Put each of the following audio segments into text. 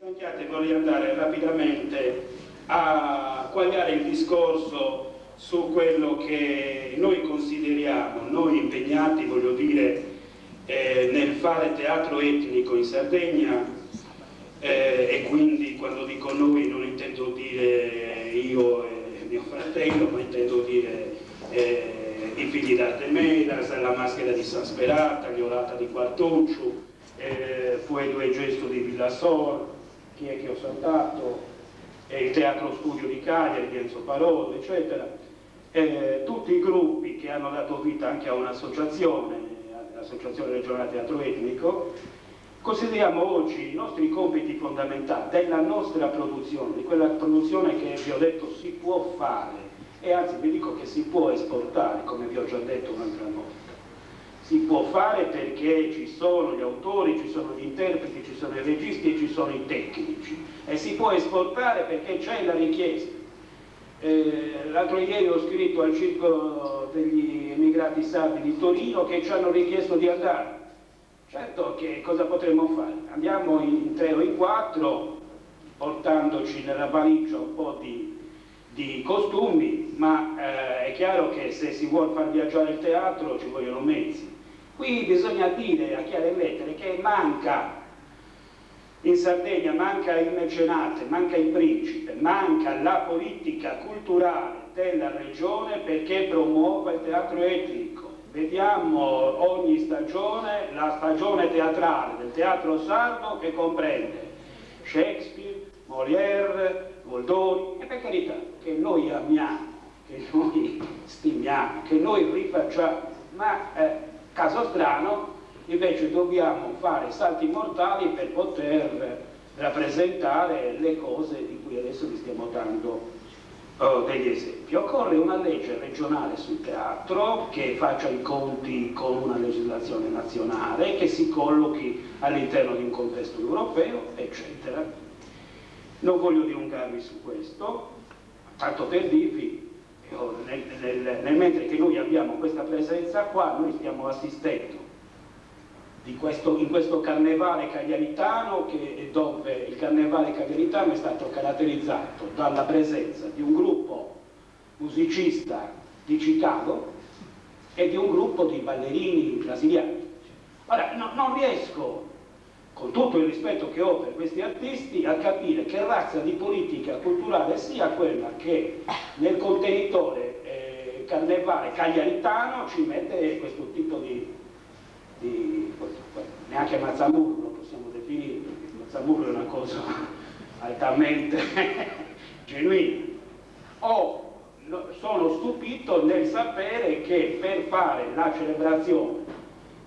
Inginocchiate vorrei andare rapidamente a quagliare il discorso su quello che noi consideriamo, noi impegnati, voglio dire, eh, nel fare teatro etnico in Sardegna, eh, e quindi quando dico noi non intendo dire io e mio fratello, ma intendo dire eh, i figli d'arte Medas, la maschera di San Sperata, gli Olata di Quartucciu, eh, Fuedu e Gestu di Villasor, chi è che ho saltato, eh, il Teatro Studio di Cagliari di Enzo Parolo, eccetera. Eh, tutti i gruppi che hanno dato vita anche a un'associazione, l'Associazione Regionale Teatro Etnico, consideriamo oggi i nostri compiti fondamentali della nostra produzione, di quella produzione che vi ho detto si può fare e anzi vi dico che si può esportare, come vi ho già detto un'altra volta. Si può fare perché ci sono gli autori, ci sono gli interpreti, ci sono i registi e ci sono i tecnici e si può esportare perché c'è la richiesta. Eh, l'altro ieri ho scritto al circolo degli emigrati sardi di Torino che ci hanno richiesto di andare. Certo che cosa potremmo fare? Andiamo in tre o in quattro, portandoci nella valigia un po' di, di costumi, ma eh, è chiaro che se si vuole far viaggiare il teatro ci vogliono mezzi. Qui bisogna dire a chiare lettere che manca in Sardegna manca il mecenate, manca il principe, manca la politica culturale della regione perché promuova il teatro etnico. Vediamo ogni stagione la stagione teatrale del teatro sardo che comprende Shakespeare, Molière, Goldoni e per carità che noi amiamo, che noi stimiamo, che noi rifacciamo, ma eh, caso strano invece dobbiamo fare salti mortali per poter rappresentare le cose di cui adesso vi stiamo dando oh, degli esempi. Occorre una legge regionale sul teatro che faccia i conti con una legislazione nazionale, che si collochi all'interno di un contesto europeo, eccetera. Non voglio dilungarmi su questo, tanto per dirvi, nel, nel, nel mentre che noi abbiamo questa presenza qua, noi stiamo assistendo questo, in questo carnevale cagliaritano, che, dove il carnevale cagliaritano è stato caratterizzato dalla presenza di un gruppo musicista di Chicago e di un gruppo di ballerini brasiliani. Ora, no, non riesco, con tutto il rispetto che ho per questi artisti, a capire che razza di politica culturale sia quella che nel contenitore eh, carnevale cagliaritano ci mette questo tipo di, di neanche Mazzamurro lo possiamo definire, perché Mazzamurro è una cosa altamente genuina. O sono stupito nel sapere che per fare la celebrazione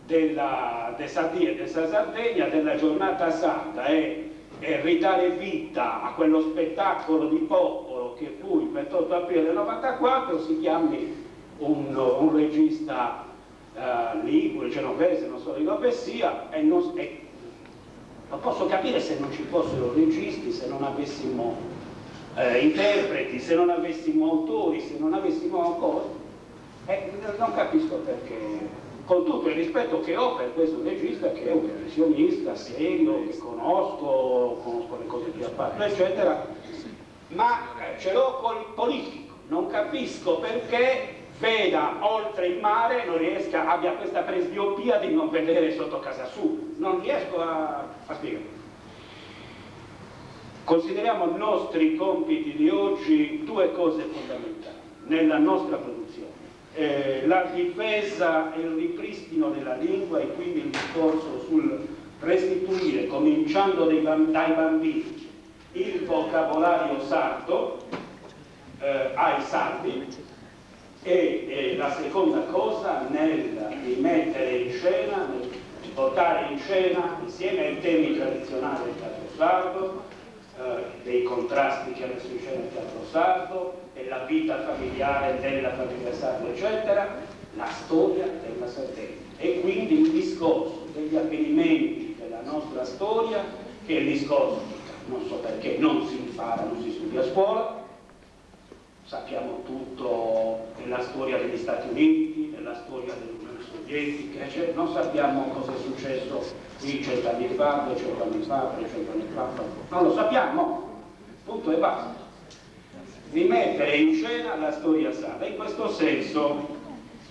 della, de sa Die de sa Sardegna, della giornata santa e, e ridare vita a quello spettacolo di popolo che fu il 28 aprile del 94, si chiami un, un regista eh, ligure, genovese, non so di dove sia, e non, e lo posso capire se non ci fossero registi, se non avessimo eh, interpreti, se non avessimo autori, se non avessimo cose. Eh, non capisco perché, con tutto il rispetto che ho per questo regista, che è un professionista serio, che conosco, conosco le cose che ha fatto, eccetera, ma eh, ce l'ho col politico, non capisco perché veda oltre il mare, non riesca, abbia questa presbiopia di non vedere sotto casa sua. Non riesco a, a spiegare. Consideriamo nostri compiti di oggi due cose fondamentali nella nostra produzione. Eh, la difesa e il ripristino della lingua e quindi il discorso sul restituire, cominciando dai, dai bambini, il vocabolario sardo eh, ai sardi e, e la seconda cosa nel rimettere in scena, nel portare in scena insieme ai temi tradizionali del teatro sardo, eh, dei contrasti che ha messo in scena il teatro sardo, della vita familiare della famiglia sarda, eccetera, la storia della Sardegna e quindi il discorso degli avvenimenti della nostra storia, che è il discorso, non so perché, non si impara, non si studia a scuola, sappiamo tutto della storia degli Stati Uniti, della storia dell'Unione sovietica, cioè, non sappiamo cosa è successo qui cent'anni fa, 200 anni fa, 300 anni fa, non lo sappiamo, punto e basta. Rimettere in scena la storia sarda. In questo senso,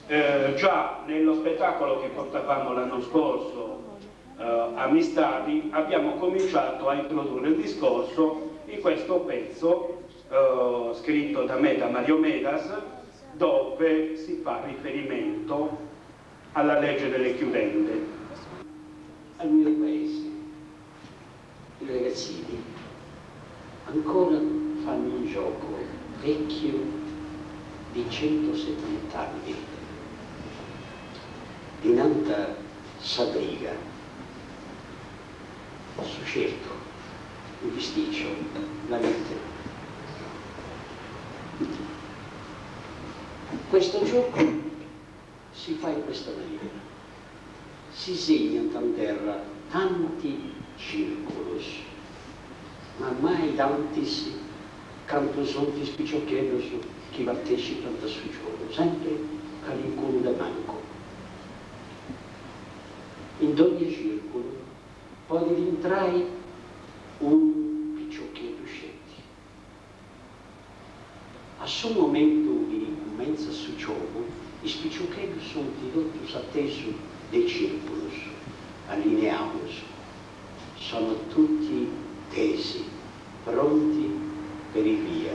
eh, già nello spettacolo che portavamo l'anno scorso eh, a Mistadi abbiamo cominciato a introdurre il discorso in questo pezzo eh, scritto da me, da Mario Medas, dove si fa riferimento alla legge delle chiudende. Al mio paese i ragazzini ancora fanno un gioco vecchio di 170 anni. Ddi nant sa briga, su certu, unu bisticcio, la lite. Questo gioco si fa in questa maniera, si segnant in terra tanti circulos, ma mai tantis cantu sunt is piciocheddos chi partecipant a su giogu, sempri calincunu de mancu. In dogna circulu podit intrai unu piciocheddu sceti. A su momentu chi cumentzat su giogu, is piciocheddus sunt totus atesu de is circulus, allineaus. Sono tutti tesi, pronti per il via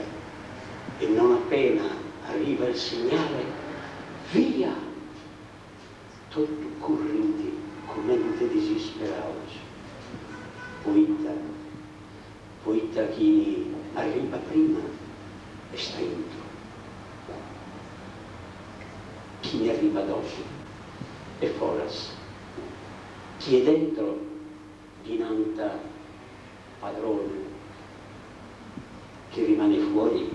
e non appena arriva il segnale, via! Totu currint comente disisperaus, poita poita chini arribat prima est aintru, chini arribat dopu est foras, chi è dentro ddi nant padronu, chi rimane fuori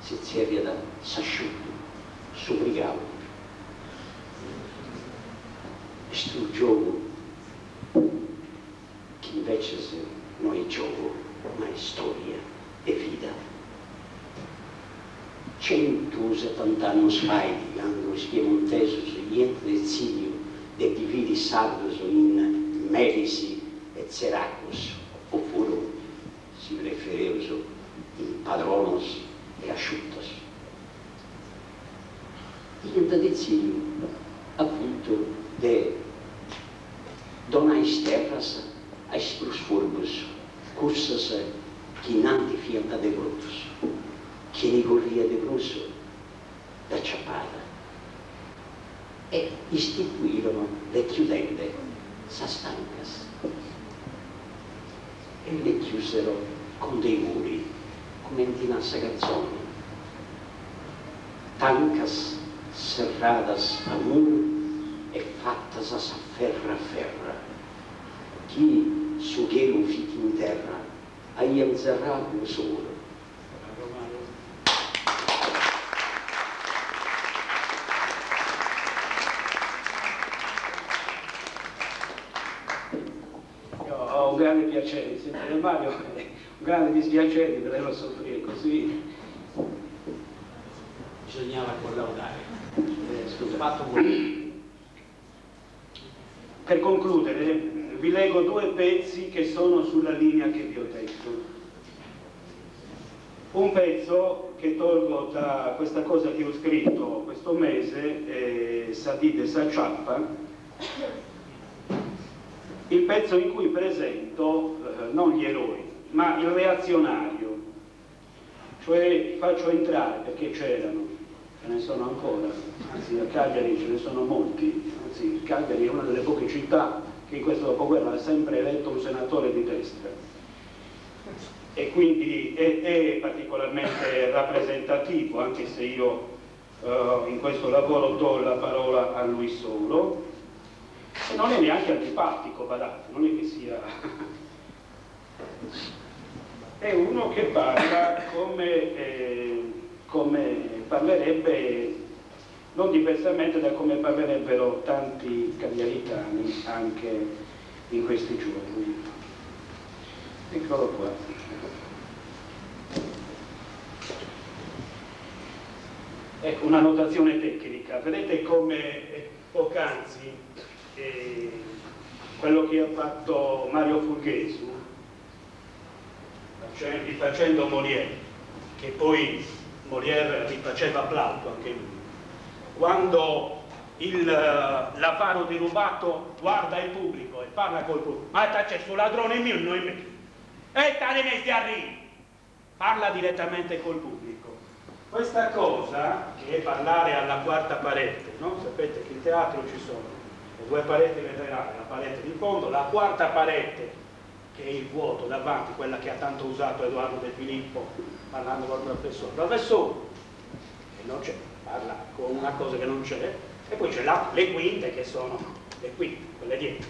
si tzerriat s'asciutu, su frigau. Est unu giogu chi inveces no est giogu ma est storia e vida. Centusetant'annus fait, candu is piemontesus iant detzidiu de dividi is sardus in meris e tzeracus, opuru, si prefereus, in padronos e asciutos, iant detzidiu apuntu de donai is terras a is prus furbus, cussas chi innanti fiant de brutus, chini curriat de prus dd'aciapat, e istituirono le chiudende, sas tancas, e le chiusero con dei muri, cumenti nat sa cantzoni, tancas serradas a muru e fatas a s'aferra aferra, chi su chelu fit in terra, aiant serradu su muru. Io ho un grande piacere di sentire Mario, un grande dispiacere di vederlo soffrire così. Bisognava collaudare. Eh, scusa. Fatto molto. Per concludere, vi leggo due pezzi che sono sulla linea che vi ho detto. Un pezzo che tolgo da questa cosa che ho scritto questo mese, eh, Sa dì de sa ciappa, il pezzo in cui presento eh, non gli eroi, ma il reazionario, cioè faccio entrare, perché c'erano, ce ne sono ancora, anzi a Cagliari ce ne sono molti, anzi Cagliari è una delle poche città che in questo dopoguerra ha sempre eletto un senatore di destra e quindi è, è particolarmente rappresentativo, anche se io eh, in questo lavoro do la parola a lui solo, e non è neanche antipatico, badate, non è che sia... è uno che parla come, eh, come parlerebbe, non diversamente da come parlerebbero tanti cagliaritani anche in questi giorni. Eccolo qua. Ecco, una notazione tecnica. Vedete come poc'anzi eh, quello che ha fatto Mario Fulghesu, rifacendo Molière, che poi Molière rifaceva Plauto anche lui, quando il, l'avaro derubato guarda il pubblico e parla col pubblico, ma c'è su ladrone mio, noi me. E tale mesi arrivi, parla direttamente col pubblico. Questa cosa, che è parlare alla quarta parete, no? Sapete che in teatro ci sono le due pareti laterali, la parete di fondo, la quarta parete, che è il vuoto davanti, quella che ha tanto usato Edoardo De Filippo parlando col professore. Professore, che non c'è, parla con una cosa che non c'è, e poi c'è le quinte che sono le quinte, quelle dietro.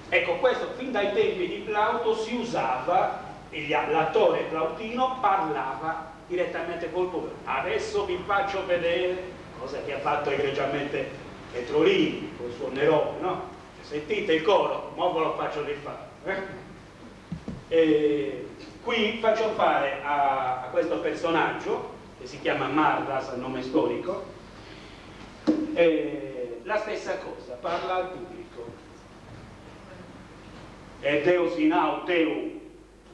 Ecco, questo fin dai tempi di Plauto si usava, l'attore plautino parlava direttamente col pubblico. Adesso vi faccio vedere cosa che ha fatto egregiamente Petrolini col suo Nerone, no? Sentite il coro, mo ve lo faccio rifare. Eh? E qui faccio fare a, a questo personaggio, che si chiama Marras, nome storico, eh, la stessa cosa, parla al pubblico. E Deus in teu,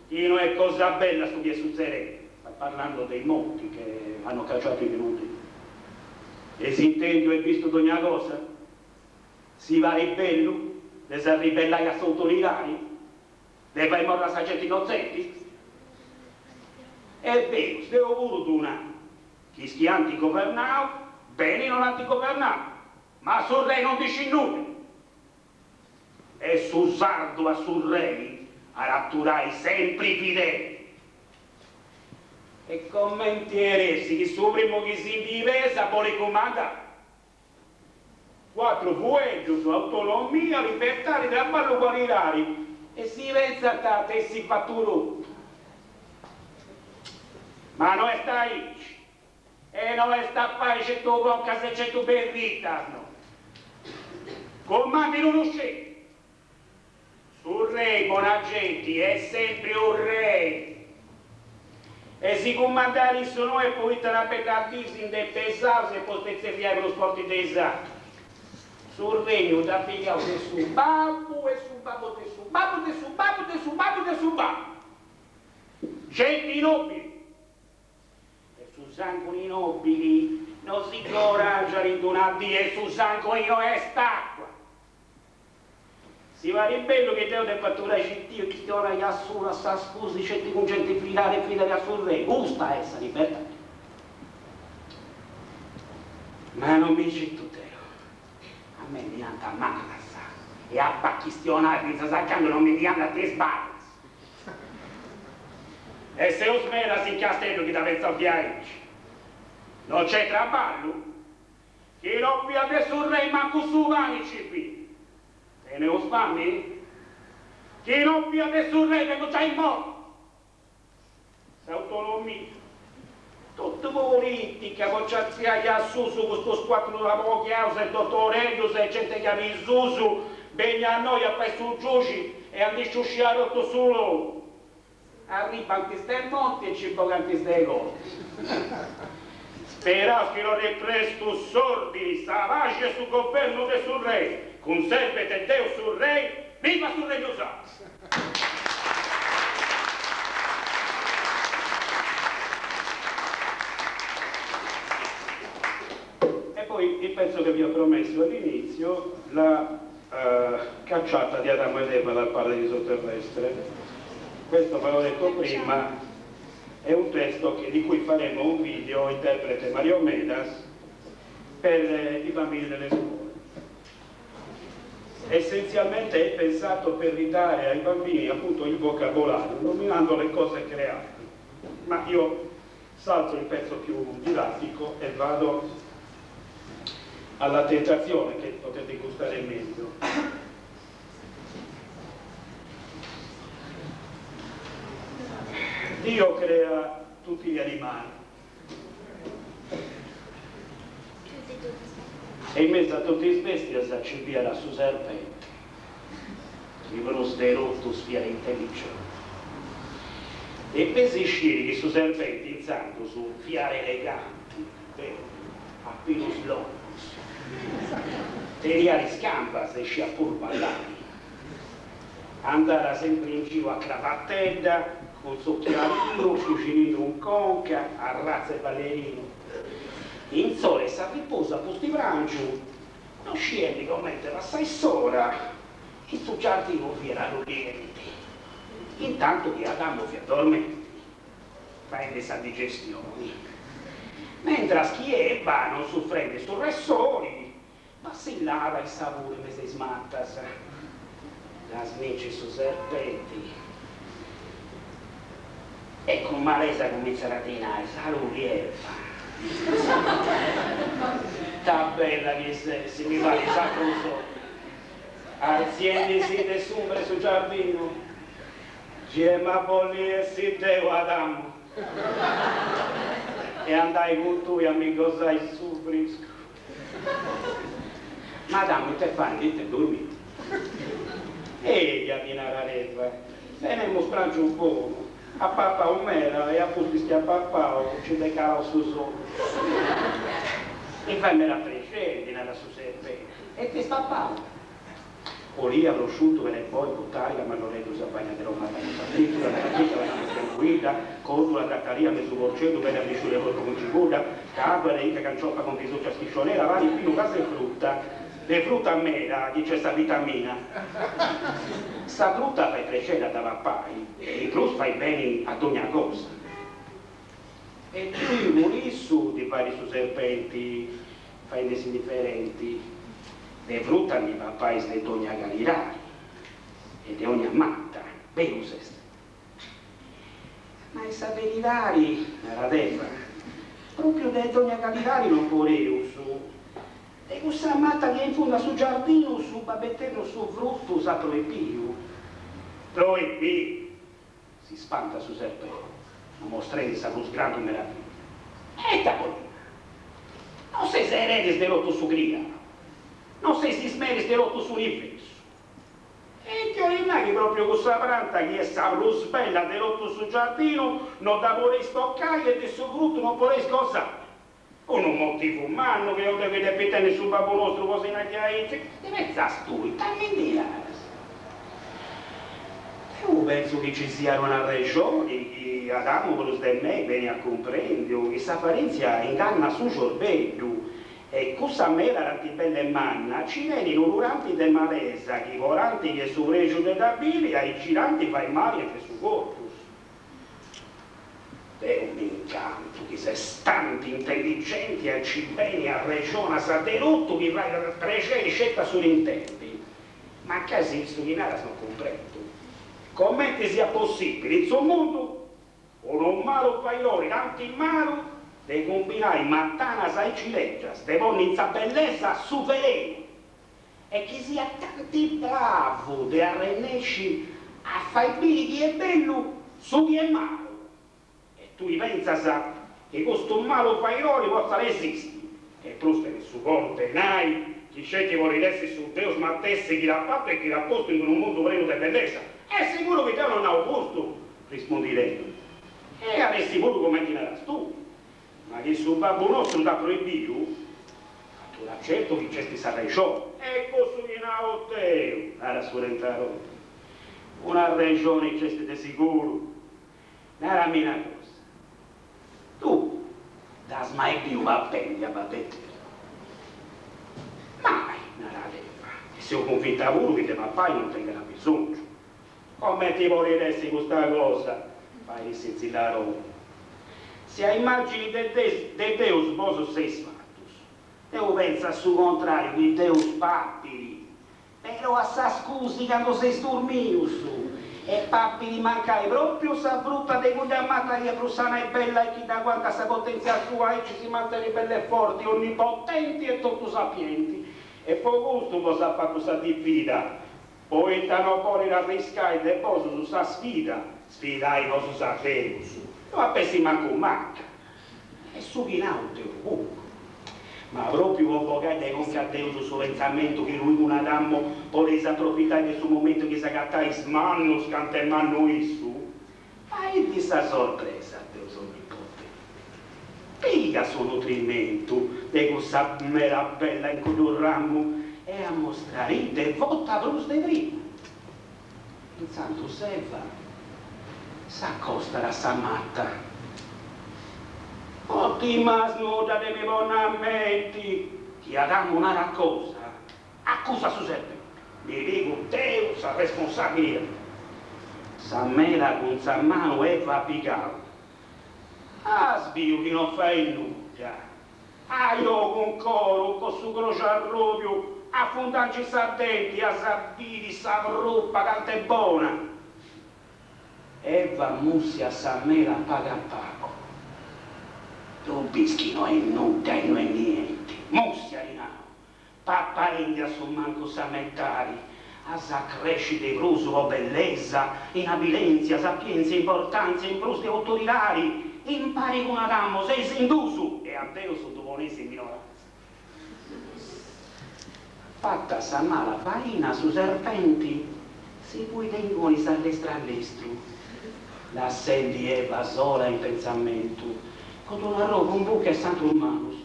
chi non è cosa bella su che succede sta parlando dei monti che hanno cacciato i venuti. E si intende e visto ogni cosa? Si va ribello, le si ribellare a sottolinare, le fai morire a gente innocenti? È vero, stiamo pure una. Chi si antigovernao, bene non antigovernao, ma sul re non dici nulla. E su sardo a sul re aratturai sempre fideli. E commenti eresi che su primo che si difesa poi comanda. Quattro fueggi su autonomia, libertà, traballo qualitari e si pensa a te si fatturò. Ma non sta ici. E non sta a fare c'è tu conca se c'è tu per no. Comandi non uscite. Sul re, buona gente, è sempre un re. E si comandare sono e poi una bella disin del pesato e potete via per lo sport dei esatto. Sul regno da figliao de su babbo e su babbo de su babbo de su babbo de su babbo de su babbo. Gente nobili. E su sangue nobili non si coraggia ridunati e su sangue è stacqua. Si va ribello che devo fattura cittio che ti ora assura sa scusi c'è ti congente filare filare a sul re. Gusta essa libertà. Ma non mi cito te. A me mi anda massa e a pachistionare mi sa non mi anda te sbaglio. E se o smera si castello che da pensa viaggi. Non c'è traballo? Che non vi adesso un re manco su vanici qui. Te ne ho spammi? Che non vi adesso un re vengo già in morto. Autonomia. Tutto politica, con c'è su su questo squattro della pochi house, il dottore Elius e gente che mi su, venga a noi a fare su giuci e a uscire rotto solo. Arriva anche ste monti e ci poca anche ste cose. Spera che non è presto sordi, savage sul governo del sul re, conservete Deo sul re, viva sul regno sa! E poi il pezzo che vi ho promesso all'inizio, la eh, cacciata di Adamo ed Eva dal paradiso terrestre. Questo ve l'ho detto prima, è un testo che, di cui faremo un video, interprete Mario Medas, per eh, i bambini delle scuole. Essenzialmente è pensato per ridare ai bambini appunto il vocabolario, nominando le cose create. Ma io salto il pezzo più didattico e vado alla tentazione che potete gustare meglio. Dio crea tutti gli animali e in mezzo a tutti i bestie ci via la su serpente che sderotto sfia intelligente e pesi sciri che su serpenti intanto su fiare eleganti. Bellu, a pilus longus. Teniat is cambas e sciat puru ballai. Andàt sempri in giru a cravatedda, cun s'ochialinu, su cilindru in conca, a ratza 'e ballerinu. In s'ora 'e s'arriposu a pusti pràngiu, no sciendi comente passai s'ora, in su giardinu fiat arrulliendi, intantu chi Adamu fiat dormendi. Faendi sa digestioni. Mentras chi Eva, non sufrendi su ressori, passillàt issa puru in mesu 'e is matas. Dda smincit su serpenti e cun malesa cumintzat a ddi nai, Saludi Eva, ta bella chi ses, si mi paris atru soli. Artziendi-sì de s'umbra 'e su giardinu, Gei emu a bolli essi deu Adamu e andai cun tui a mi gosai su friscu. Ma Adamu ite fait, ite dormit? Eja, ddi narat Eva, tenemus pràngiu bonu, at papau meda e a pustis chi at papau nci dd'est calau su sonnu. Mi fait meda prexeri, ddi narat su serpenti, e ite as papau? Olia, prosciuttu, pena 'e boi, butariga, malloreddus a bagna de tomata cun sa fritula, carabita, bananas de anguidda, cordula, tataria, mesu porceddu, peta de pisciu de porcu cun cibudda, cabu, areica, canciofa cun pisucciu a schiscionera, pani, binu, casu e fruta. De fruta meda chi nc'est sa vitamina. Sa fruta fait prexeri a dda papai e in prus fait beni a dogna cosa. E tui puru issu ddi fait su serpenti faendi s'indiferenti, de fruta ndi papais de dogna calidadi e de ogna mata, berus est? Ma in sa beridadi, narat Eva, propriu de dogna calidadi non podeus, de cussa mata chi est in fundu a su giardinu su Babbu Eternu su frutu s'at proibiu. Proibiu! Si spantat su serpenti, amostrendi sa prus grandu meraviglia. E ita bolit nai? Non seis eredis de totu su criau? Non seis is meris de totu s'universu? E ite 'olit nai chi propriu cussa pranta chi est sa prus bella de totu su giardinu no dda podeis tocai e de su frutu no podeis gosai? Unu motivu mannu creu deu chi depit tenni su Babbu nostru po si nai diaici. Ite pentzas tui? Ita mi ndi naras? Deu pentzu chi ci siat una arrexoni chi Adamu prus de mei beni at cumprendiu, chi s'aparèntzia ingannat su ciorbeddu e cussa mela tanti bella e manna ci tenit unu tanti de malesa chi po tanti chi est su prexu de dda biri aici tanti fait mali intre su corpus. Deu m'incantu chi ses tanti intelligenti e aici beni arrexonas de totu chi fait prexeri sceti a su dd'intendi. Mancai si su chi naras non cumprendu. Comenti siat possibili in su mundu unu malu faidori tanti malu de cumbinai matanas aici lègias, de ponni in sa bellesa su velenu E chi siat tanti bravu de arrennesci a fai biri chi est bellu su chi est malu. E tui pentzas chi custu malu faidori potzat esisti, e prus tenit su coru de nai chi sceti podit essi su Deus matessi chi l'at fatu e chi l'at postu in unu mundu prenu de bellesa. Est siguru chi deu non nau custu, rispundit Eva. E at essi puru cumenti naras tui. Ma chi su Babbu nostru t'at proibiu, aturat certu chi nc'est s'arrexoni. E cussu chi nau deu, narat su tentarori, un'arrexoni nc'est de siguru. Narami una cosa, tui dd'as mai biu papendi a Babbu Eternu? Mai, narat Eva, e seu cunvinta puru chi de papai non tengat abisongiu. Comenti podit essi custa cosa? Fait s'intzillaroni. Si a immagini de de Deus bosu seis fatus. Deu pentzu a su contrariu chi Deus papit, però a sa scusi candu seis dormius, e papit mancai propriu sa fruta de cudda mata chi est prus sana e bella e chi dd'aguantat sa potenzia sua aici si mantenit bella e forti, onnipotenti e totu sapienti. E po custu bos at fatu sa difida, Poita no bolit arriscai de bosus sa sfida, sfidai bosus a Deus, no ap'essi mancu maca. Est su chi nau deu puru. Ma propriu po bogai de conca a Deus su pentzamentu chi tui cun Adamu podeis aprofitai de su momentu chi s'agatais mannus cant'est mannu issu, faiddi sa sorpresa a Deus onnipotenti. Piga su nutrimentu de cussa mela bella in cuddu ramu e ammostrarì devota prus de prima. Intzandus Eva s'acostat a sa mata. No timas nudda de mi ponni a menti, chi Adamu narat cosa, acusat su serpenti, mi pigu deu sa responsabilidadi. Sa mela cun sa manu Eva at pigau. As biu chi no fait nudda. Ajò cun coru, cun su croxu arrùbiu, afundanci sa denti, as a biri sa prupa cant'est bona. Eva mùssiat sa mela a pagu a pagu. Ddu bis chi no est nudda e no est nienti. Mùssia, ti nau. Papaendi a su mancu sa metadi, as a cresci de prus po bellesa, in abilèntzia, sapièntzia, importàntzia, in prus de autoridadi, impari cun Adamu seis in dusu e a Deus ddu poneis in minoràntzia. Fata sa mala faina su serpenti si fuit de ingunis a lestru a lestru, lassendi Eva sola in pentzamentu, cun d'unu arrogu in buca e santu in manus.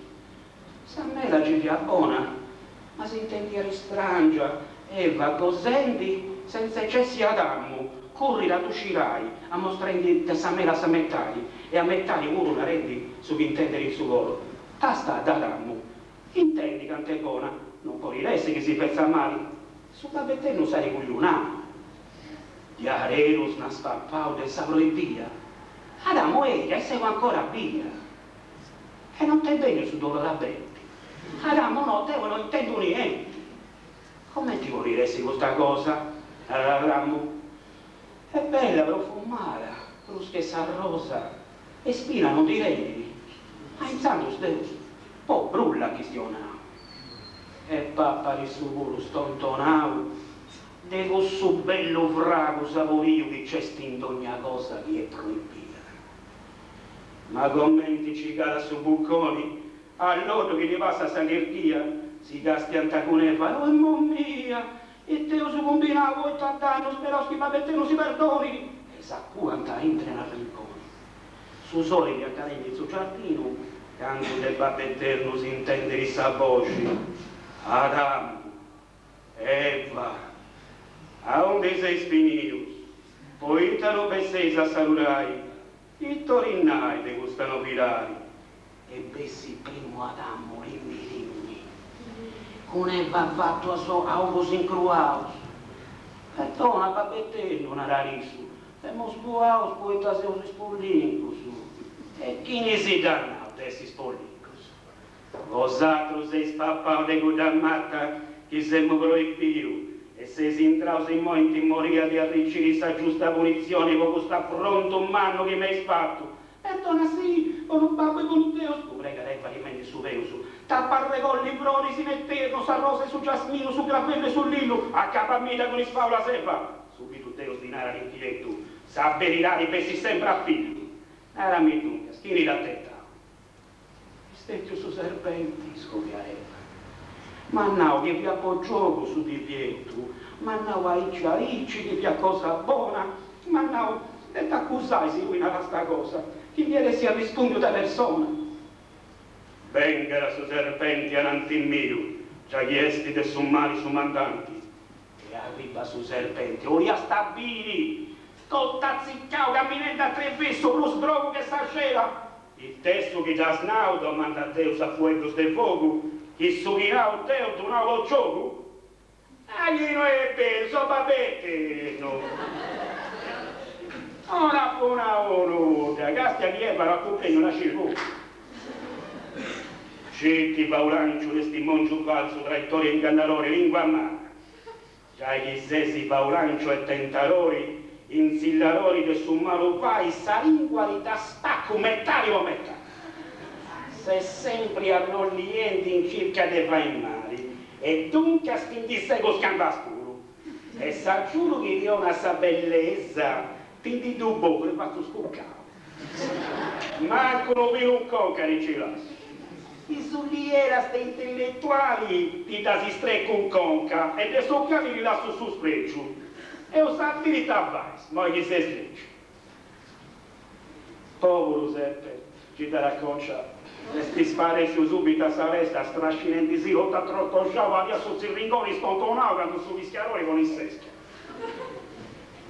Sa mela gi fiat bona, ma s'intendiat istràngia, Eva gosendi sentza 'e nc'essi Adamu, currit a ddu scirai, amostrendi de sa mela sa metadi e a metadi puru narendi su chi intendit in su coru, Tasta Adamu, intendi cant'est bona, non podit essi chi si fetzat mali, su Babbu Eternu s'at cugliunau. Diaderus nd'as papau de sa proibia? Adamu, eia, e seu ancora bia. E non t'est benniu su dolori a brenti? Adamu, no, deu no intendu nienti. Comenti podit essi custa cosa? Narat Adamu. Est bella, profumada, prus che sa rosa, e spina non ndi tenit. Ma intzandus Deus po brulla at chistionau. E papat issu puru stontonau de cussu bellu fragu saboriu chi nc'est in dogna cosa chi est proibida. Ma comenti nci calat su buconi, alloddu chi ddi passat sa chirchia, si castiant cun Eva, Oi mommia, ita eus cumbinau, poita dannu, speraus chi Babbu Eternu si perdonit! E s'acuant intre un'arrinconi. Su soli fiat calendi in su giardinu, candu de Babbu Eternu s'intendit sa boxi, Adamu, Eva, aundi seis finius? Poita no besseis a saludai? Ita 'olit nai de custa novidadi? E bessit primu Adamu rimmi rimmi, cun Eva avatu a ogus incruaus. Perdona, Babbu Eternu, narat issu, femus cuaus poita seus spollincus. E chini si dd'at nau de essi spollincus? Bosatrus eis papau de cudda mata chi s'emu proibiu e seis intraus immoi in timoria de arriciri sa giusta punitzioni po custu afrontu mannu chi m'eis fatu. Perdonasì, bonu Babbu e bonu Deus, ddu pregat Eva timendi su peus, t'apu a arregolli froris in eternu, sa rosa e su giasminu, su gravellu e su lillu, acabamidda cun is faulas Eva! Subitu Deus ddi narat inchietu, sa beridadi bessit sempri a pillu. Narami duncas, chini t'at tentau? Est stètiu su serpenti, scoviat Eva. M'at nau chi fiat po giogu su divietu, m'at nau aici aici chi fiat cosa bona, m'at nau de t'acusai si tui narasta cosa, chi nd'iat essi arrispundiu de persona. Bengat su serpenti ananti miu, giai chi est de su mali su mandanti. E arribat su serpenti, 'oliast a biri, totu atzicau, caminendi a trevessu, prus grogu che sa xera. It'est su chi dd'as nau, domandat Deus a fueddus de fogu, chi su chi nau deu ddu nau po giogu? Ah chi no est beru, so Babbu Eternu! Non apu nau nudda, castia chi Eva no at cumprendiu una cipudda. Citi faulanciu testimongiu falsu, traitori e ingannadori, lingua mala! Giai chi ses faulanciu e tentadori, intzilladori de su malu fai, sa lingua ti dda spacu metadi po metadi. Ses sempri arrolliendi in circa de fai mali e duncas ti ndi segu is cambas puru. E s'agiudu chi ti 'onat sa bellesa ti ndi ddu bogu, ti fatzu scucau. Mancu unu pilu in conca ti nci lassu. Is ullieras de intelletuali ti ddas istrecu in conca e de su cali ti lassu su sprègiu. Eus a biri ita fais, moi chi ses lègiu. Pòburu serpenti, nci dd'at aconciau. Est isparèssiu subitu a sa lesta, strascinendisì totu atrotoxau, pariat su tzirringoni stontonau candu su pischiadori ponit s'esca.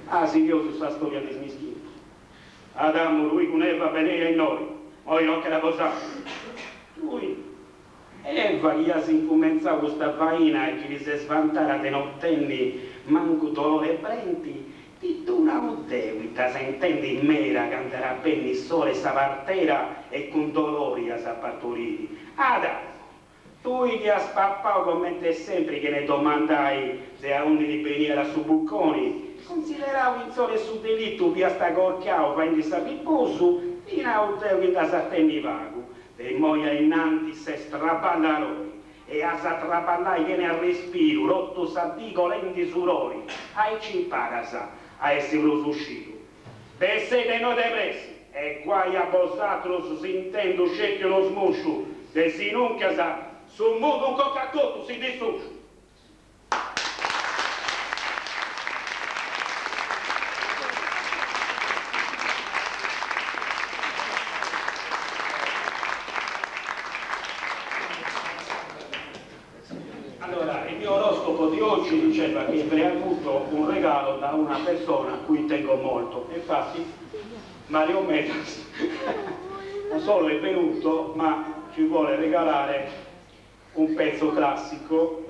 Ah, sigheus sa storia de is mischinus. Adamu, tui cun Eva benei a innoi, moi tocat a bosatrus. Tui, Eva, chi as incumentzau custa faina e chi ti ses vantada de no tenni mancu dolori 'e brenti, Ti ddu nau deu ita as a intendi meda candu at a benni s'ora 'e sa partera e cun dolori as a partoriri. Adamu, tui chi as papau comente sempri chene domandai de aundi ti beniat su buconi, cunsiderau chi in s'ora 'e su delitu fiasta corcau faendi s'arriposu, ti nau deu chi nd'as a tenni pagu. De immoi a innantis ses traballadori E as a traballai chene arrespiru totu sa dì colendi surori, aici imparas a essi prus scidu. Bessei de innoi de pressi, e guai a bosatrus si intendu sceti unu smusciu, de sinuncas su mudu in conca a totus si ddis sùciu. Allora, il mio oroscopo di oggi diceva che avrei avuto un regalo da una persona a cui tengo molto. Infatti Mario Medas non solo è venuto, ma ci vuole regalare un pezzo classico,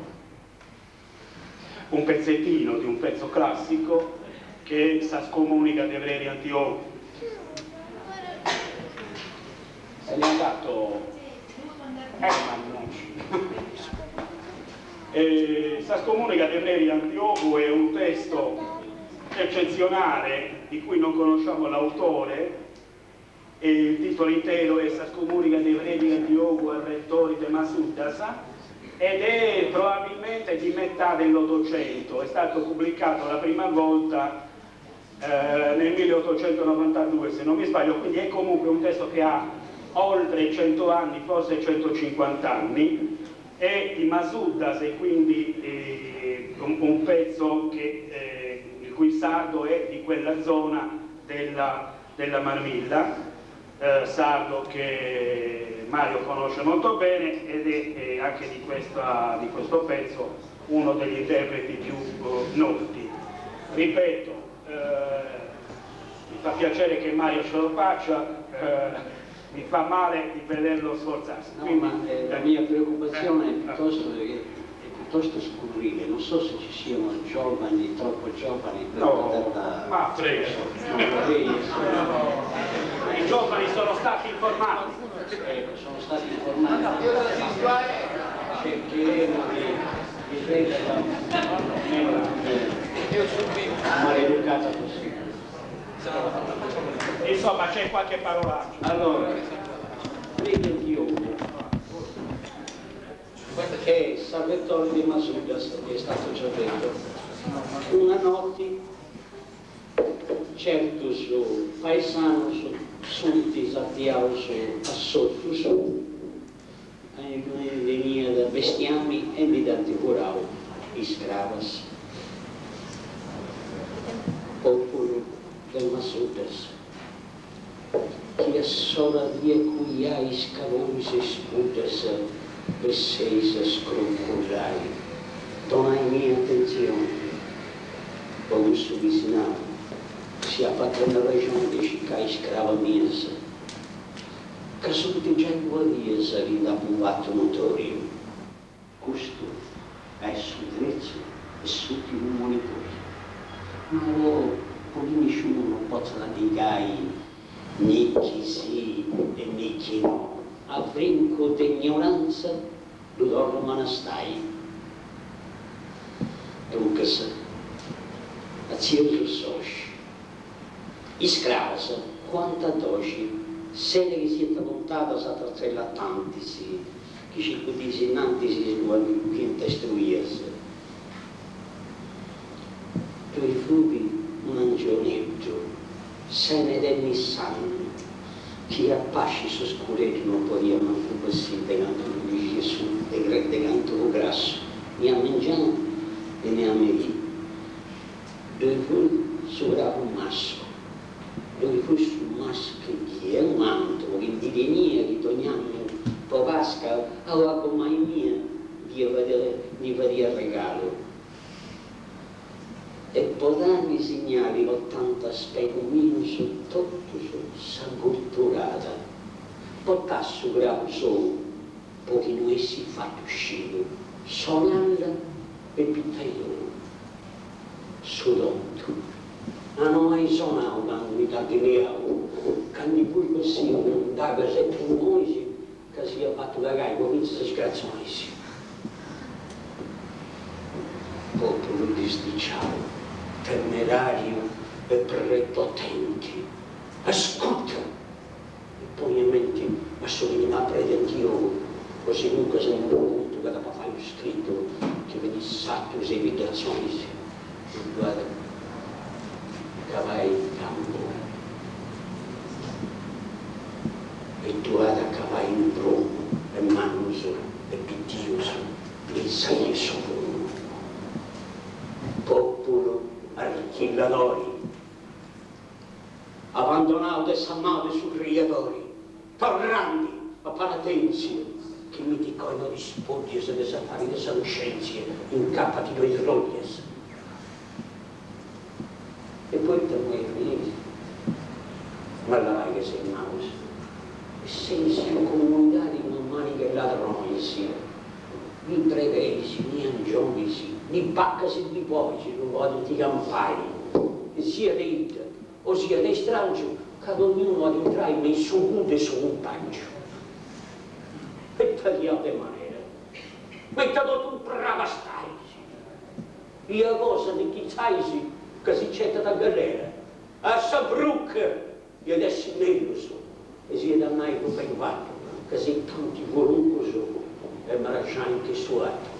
un pezzettino di un pezzo classico che è Sa scomunica de Predi Antiogu. Se n'è andato eh, Sa scomunica de Predi Antiogu è un testo eccezionale di cui non conosciamo l'autore, e il titolo intero è Sa scomunica de Predi Antiogu a rettori de Masuddas ed è probabilmente di metà dell'Ottocento, è stato pubblicato la prima volta eh, nel 1892 se non mi sbaglio, quindi è comunque un testo che ha oltre 100 anni, forse 150 anni, è di Masuddas e quindi eh, un, un pezzo che, eh, il cui sardo è di quella zona della, della Marmilla, eh, sardo che Mario conosce molto bene ed è, è anche di, questa, di questo pezzo uno degli interpreti più eh, noti. Ripeto, eh, mi fa piacere che Mario ce lo faccia, eh, mi fa male di vederlo sforzarsi. No, Quindi, ma eh, la mia preoccupazione è piuttosto, è piuttosto scurrile, non so se ci siano giovani, troppo giovani per No, poterla... ma prego. Non vorrei essere... I giovani sono stati informati. Ecco, sono stati informati. Cercheremo di, di renderla meno eh, maleducata possibile. Insomma, c'è qualche parolaccia. Allora, Predi Antiogu, che è Salvatore di Masuddas, che è stato già detto, una notte certus paesanus sunt attiaus a s'ortus, teniat bestiami e ndi dd'ant furau is crabas. Populu de Masuddas, chi a s'ora de cuiai is cabonis e is puddas besseis a scrucullai, donaimì atentzioni po custu chi si nau, si apa a tenni arrexoni de circai is crabas mias, ca sunt giai duas dies chi nd'apu fatu notoriu. Custu est su tertzu e s'ùrtimu monitoriu. Ma po chi nisciunu no potzat negai ni chi sì e ni chi no, a brincu de ignorantza ddu torru a manastai. Duncas, atzius s'osci. Is crabas cuant a doxi, sene chi siant contadas atras tres latantis chi cincu diis innantis ddu fiant istruias. Ddoi fut un'angioneddu sene tenni s'annu chi a pasci su scureddu no podiat mancu bessiri de cantu fut de cantu fut grassu, ni a mengianu e ni a merì. Ddoi fut su crabu mascu, ddoi fut su mascu chi est un antru chi ndi teniat chi dogni annu. Po Pasca a gomai mia ndi fadia regalu e po dani signali portanta speguminus totus sa gutturada. Portàt su crabu sou po chi no essit fatu scidu, sonalla e pitaiolu. Su tontu, a no ai sonau candu mi dd'ant liau, ca ndi fui bessiu cun dagas e trumbonis ca s'iat fatu cagai po fintzas is cratzonis. Populu disdiciau, temerariu e prepotenti, ascurta e poni a menti a su chi mi presenti ou, o sinuncas non ddu contu ca t'apu a fai unu scritu chi benit satus e biddatzonis e ddu at acabbai in campu e ddu at acabbai in prumu e mannus e pitius in sa die 'e su fumu. Populu archilladori. Abandonau de sa manu de su Criadori, torrandi a penitèntzia, chi mi ti coi no ti spòddias de s'afari de sa cuscèntzia, incapa ti ddoi sròddias. E poita no eis finit? Ma lavai che seis maus e seis in comunidadi una màniga 'e ladronis, ni brebeis, ni angionis, ni baccas ni bois no podint campai, siat de 'idda o siat de istrangiu, ca donniunu at intrai me in su cuu de su cumpangiu. E ita diau de manera! Ma ita totu imprabastais! Ia cosa de chitzais ca si cetat a galera, a sa bruca! Iat essi mellus e si iat a nai prus beni fatu ca seis tanti furuncus e mraxani che su 'atu.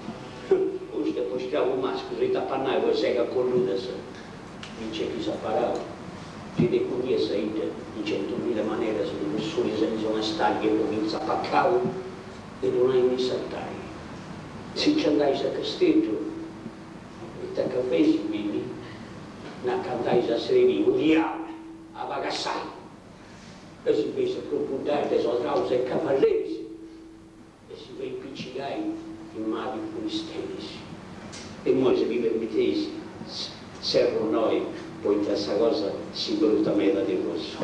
Custu est po schiavu mascus ita ap'a nai po is egas colludas. Mi nc'est chi s'at parau si de cundia sa 'idda in centumila maneras de lussuri senza una staglia e po finza pacau de donai in sartai. Si nci andais a Casteddu ita ca feis mi na ca andais a srebì u diaulu a cassai e si feis acrupuddai de sordaus e cavalleris e si feis picigai in mabi furisteris. E immoi si mi permiteis serru innoi poita sa cosa si bruta meda de prus.